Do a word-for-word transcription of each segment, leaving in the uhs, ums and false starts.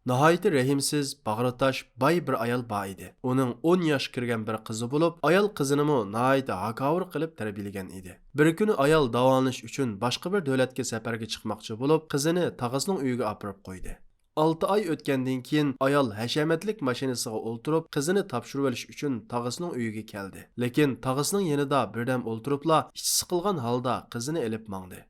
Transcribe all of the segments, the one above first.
ناھايىتى رەھىمسىز، باغرى تاش، باي بىر ئايال بار ئىدى. ئۇنىڭ ئون ياشقا كىرگەن بىر قىزى بولۇپ، ئايال قىزىنىمۇ ناھايىتى ھاكاۋۇر قىلىپ تەربىيىلىگەن ئىدى. بىر كۈنى ئايال داۋالىنىش ئۈچۈن باشقا بىر دۆلەتكە سەپەرگە چىقماقچى بولۇپ، قىزىنى تاغىسىنىڭ ئۆيىگە ئاپىرىپ قويدى. ئالتە ئاي ئۆتكەندىن كېيىن ئايال ھەشەمەتلىك ماشىنىسىغا ئولتۇرۇپ، قىزىنى تاپشۇرۇۋېلىش ئۈچۈن تاغىسىنىڭ ئۆيىگە كەلدى. لېكىن تاغىسىنىڭ يېنىدا بىردەم ئولتۇرۇپلا، ئىچى سىقىلغان ھالدا قىزىنى ئېلىپ ماڭدى.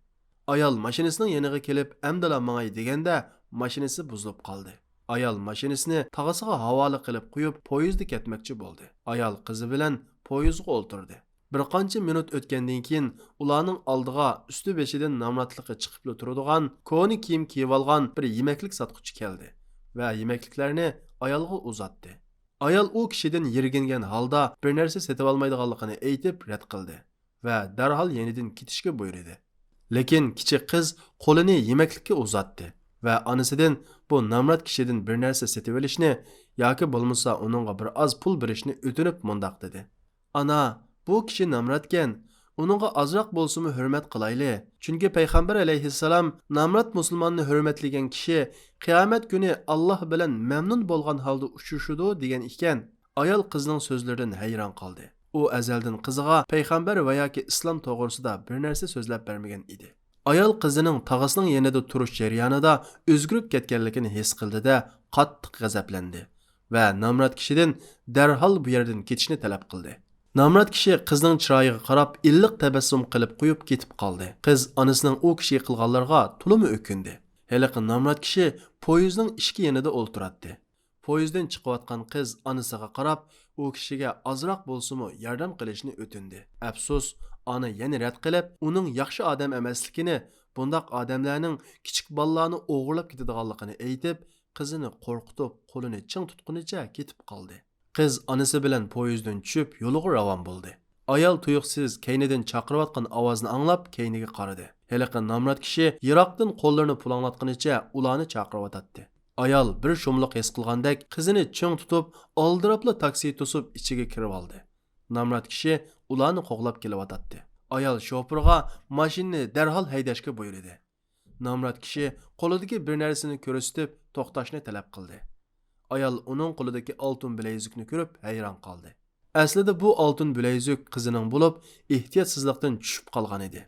ئايال ماشىنىسىنىڭ يېنىغا كېلىپ، ئەمدىلا ماڭاي دېگەندە، ماشىنىسى بۇزۇلۇپ قالدى. ئايال ماشىنىسىنى تاغىسىغا ھاۋالە قىلىپ قويۇپ، پويىزدا كەتمەكچى بولدى. ئايال قىزى بىلەن پويىزغا ئولتۇردى. بىر قانچە مىنۇت ئۆتكەندىن كېيىن، ئۇلارنىڭ ئالدىغا ئۈستى بېشىدىن نامراتلىقى چىقىپلا تۇرىدىغان، كونا كىيىم كىيىۋالغان بىر يېمەكلىك ساتقۇچى كەلدى ۋە يېمەكلىكلەرنى ئايالغا ئۇزاتتى. ئايال ئۇ كىشىدىن يىرگىنگەن ھالدا بىر نەرسە سېتىۋالمايدىغانلىقىنى ئېيتىپ رەت قىلدى ۋە دەرھال يېنىدىن كېتىشكە بۇيرۇدى. لېكىن كىچىك قىز قولىنى يېمەكلىككە ئۇزاتتى ۋە ئانىسىدىن بۇ نامرات كىشىدىن بىر نەرسە سېتىۋېلىشنى ياكى بولمىسا ئۇنىڭغا بىر ئاز پۇل بېرىشنى ئۆتۈنۈپ مۇنداق دېدى: «ئانا، بۇ كىشى نامراتكەن، ئۇنىڭغا ئازراق بولسىمۇ ھۆرمەت قىلايلى. چۈنكى پەيغەمبەر ئەلەيھىسسالام نامرات مۇسۇلماننى ھۆرمەتلىگەن كىشى قىيامەت كۈنى ئاللاھ بىلەن مەمنۇن بولغان ھالدا ئۇچرىشىدۇ دېگەن ئىكەن.» ئايال قىزنىڭ سۆزلىرىدىن ھەيران قالدى. ئۇ ئەزەلدىن قىزىغا پەيغەمبەر ۋە ياكى ئىسلام توغرىسىدا بىر نەرسە سۆزلەپ بەرمىگەن ئىدى. ئايال قىزىنىڭ تاغىسىنىڭ يېنىدا تۇرۇش جەريانىدا ئۆزگىرىپ كەتكەنلىكىنى ھېس قىلدى-دە، قاتتىق غەزەپلەندى ۋە نامرات كىشىدىن دەرھال بۇ يەردىن كېتىشنى تەلەپ قىلدى. نامرات كىشى قىزنىڭ چىرايىغا قاراپ ئىللىق تەبەسسۇم قىلىپ قويۇپ كېتىپ قالدى. قىز ئانىسىنىڭ ئۇ كىشىگە قىلغانلىرىغا تولىمۇ ئۆكۈندى. ھېلىقى نامرات كىشى پويىزنىڭ ئىشىكى يېنىدا ئولتۇراتتى. پويىزدىن چىقىۋاتقان قىز ئانىسىغا قاراپ، ئۇ كىشىگە ئازراق بولسىمۇ ياردەم قىلىشنى ئۆتۈندى. ئەپسۇس، ئانا يەنە رەت قىلىپ، ئۇنىڭ ياخشى ئادەم ئەمەسلىكىنى، بۇنداق ئادەملەرنىڭ كىچىك بالىلارنى ئوغرىلاپ كېتىدىغانلىقىنى ئېيتىپ، قىزىنى قورقۇتۇپ، قولىنى چىڭ تۇتقىنىچە كېتىپ قالدى. قىز ئانىسى بىلەن پويىزدىن چۈشۈپ، يولىغا راۋان بولدى. ئايال تۇيۇقسىز كەينىدىن چاقىرىۋاتقان ئاۋازنى ئاڭلاپ، كەينىگە قارىدى. ھېلىقى نامرات كىشى يىراقتىن قوللىرىنى پۇلاڭلاتقىنىچە ئۇلارنى چاقىرىۋاتاتتى. ئايال بىر شۇملۇق ھېس قىلغاندەك قىزىنى چىڭ تۇتۇپ، ئالدىراپلا تاكسى توسۇپ ئىچىگە كىرىۋالدى. نامرات كىشى ئۇلارنى قوغلاپ كېلىۋاتاتتى. ئايال شوپۇرغا ماشىنىنى دەرھال ھەيدەشكە بۇيرۇدى. نامرات كىشى قولىدىكى بىر نەرسىنى كۆرسىتىپ توختاشنى تەلەپ قىلدى. ئايال ئۇنىڭ قولىدىكى ئالتۇن بىلەيزۈكنى كۆرۈپ ھەيران قالدى. ئەسلىدە بۇ ئالتۇن بىلەيزۈك قىزىنىڭ بولۇپ، ئېھتىياتسىزلىقتىن چۈشۈپ قالغان ئىدى.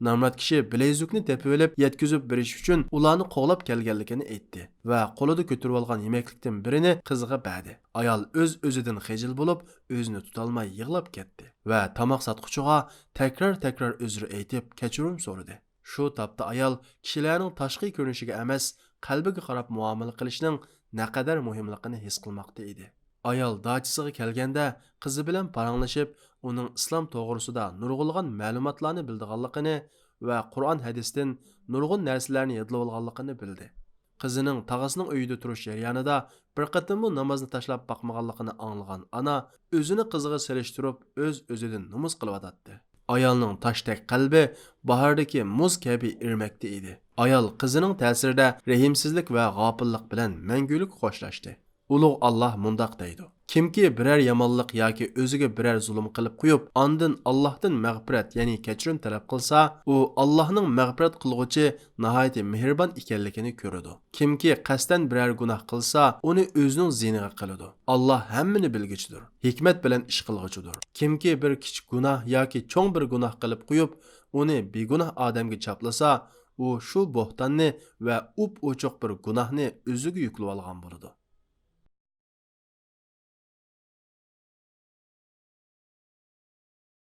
نامرات كىشى بىلەيزۈكنى تېپىۋېلىپ يەتكۈزۈپ بېرىش ئۈچۈن ئۇلارنى قوغلاپ كەلگەنلىكىنى ئېيتتى ۋە قولىدا كۆتۈرۈۋالغان يېمەكلىكتىن بىرىنى قىزىغا بەردى. ئايال ئۆز-ئۆزىدىن خىجىل بولۇپ، ئۆزىنى تۇتالماي يىغلاپ كەتتى ۋە تاماق ساتقۇچىغا تەكرار-تەكرار ئۆزرە ئېيتىپ، كەچۈرۈم سورىدى. شۇ تاپتا ئايال كىشىلەرنىڭ تاشقى كۆرۈنۈشىگە ئەمەس، قەلبىگە قاراپ مۇئامىلە قىلىشنىڭ نەقەدەر مۇھىملىقىنى ھېس قىلماقتا ئىدى. ئايال داچىسىغا كەلگەندە، قىزى بىلەن پاراڭلىشىپ، ئۇنىڭ ئىسلام توغرىسىدا نۇرغۇنلىغان مەلۇماتلارنى بىلىدىغانلىقىنى ۋە قۇرئان ھەدىستىن نۇرغۇن نەرسىلەرنى يادلىۋالغانلىقىنى بىلدى. قىزىنىڭ تاغىسىنىڭ ئۆيىدە تۇرۇش جەريانىدا بىر قېتىممۇ نامازنى تاشلاپ باقمىغانلىقىنى ئاڭلىغان ئانا ئۆزىنى قىزىغا سېلىشتۇرۇپ، ئۆز-ئۆزىدىن نومۇس قىلىۋاتاتتى. ئايالنىڭ تاشتەك قەلبى باھاردىكى مۇز كەبى ئېرىمەكتە ئىدى. ئايال قىزىنىڭ تەسىرىدە رەھىمسىزلىك ۋە غاپىللىق بىلەن مەڭگۈلۈك خوشلاشتى. ئۇلۇغ ئاللاھ مۇنداق دەيدۇ: «كىمكى بىرەر يامانلىق ياكى ئۆزىگە بىرەر زۇلۇم قىلىپ قويۇپ، ئاندىن ئاللاھتىن مەغپىرەت، يەنى كەچۈرۈم تەلەپ قىلسا، ئۇ ئاللاھنىڭ مەغپىرەت قىلغۇچى، ناھايىتى مېھرىبان ئىكەنلىكىنى كۆرىدۇ. كىمكى قەستەن بىرەر گۇناھ قىلسا، ئۇنى ئۆزىنىڭ زىيىنىغا قىلىدۇ. ئاللاھ ھەممىنى بىلگۈچىدۇر، ھېكمەت بىلەن ئىش قىلغۇچىدۇر. كىمكى بىر كىچىك گۇناھ ياكى چوڭ بىر گۇناھ قىلىپ قويۇپ، ئۇنى بىگۇناھ ئادەمگە چاپلىسا، ئۇ شۇ بوھتاننى ۋە ئۇپ-ئوچۇق بىر گۇناھنى ئۆزىگە يۈكلىۋالغان بولىدۇ.»